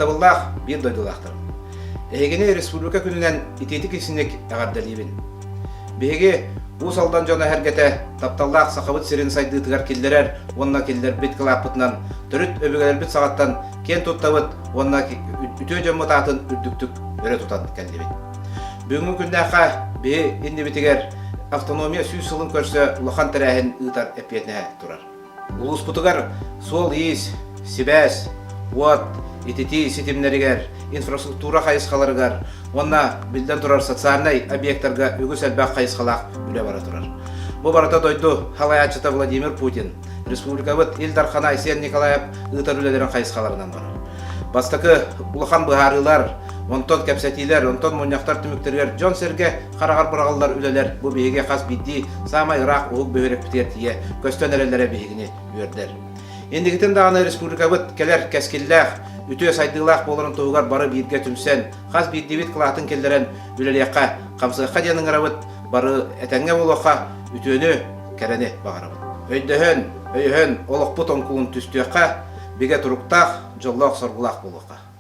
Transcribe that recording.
Ытыктабыллаах биир дойдулаахтарым! Эһигини Республика күнүнэн итиитик-истиҥник эҕэрдэлиибин! Биһиги Уус Алдан дьоно эһэргэтэ тапталлаах Сахабыт сирин сайдыытыгар киллэрэр уонна киллэрбит кылааппытынан төрүт өбүгэлэрбит саҕаттан киэн туттабыт уонна үтүө дьоммут аатын үрдүктүк өрө тутан кэллибит. Бүгүҥҥү күннээххэ биһи иннибитигэр автономия сүүс сылын көрсө улахан тэрээһин ыытар эппиэтинэһэ турар. Улууспутугар суол-иис, сибээс, уот, ититии ситимнэригэр, инфраструктура хайысхаларыгар уонна, биллэн турар, социальнай объектарга үгүс элбэх хайысхалаах үлэ бара турар. Бу барыта дойду салайааччыта Владимир Путин, республикабыт Ил Дархана Айсен Николаев ыытар үлэлэрин хайысхаларынан барар. Бастакы улахан быһаарыылар, онтон кэпсэтиилэр, онтон мунньахтар түмүктэригэр дьон-сэргэ хараҕар быраҕыллар үлэлэр бу биһиги хас биирдии саамай ыраах уһук бөһүөлэкпитигэр тиийэ көстөн эрэллэрэ биһигини үөрдэр. Инникитин даҕаны республикабыт кэлэр кэскиллээх, үтүө сайдыылаах буоларын туһугар бары бииргэ түмсэн, хас биирдиибит кылаатын киллэрэн үлэлиэххэ, хамсыахха диэн ыҥырабыт, бары этэҥҥэ буолуохха, үтүөнү, кэрэни баҕарабыт. Өйдөһөн, өйөһөн олохпут оҥкулун түстүөххэ, бигэ туруктаах, дьоллоох-соргулаах буолуохха.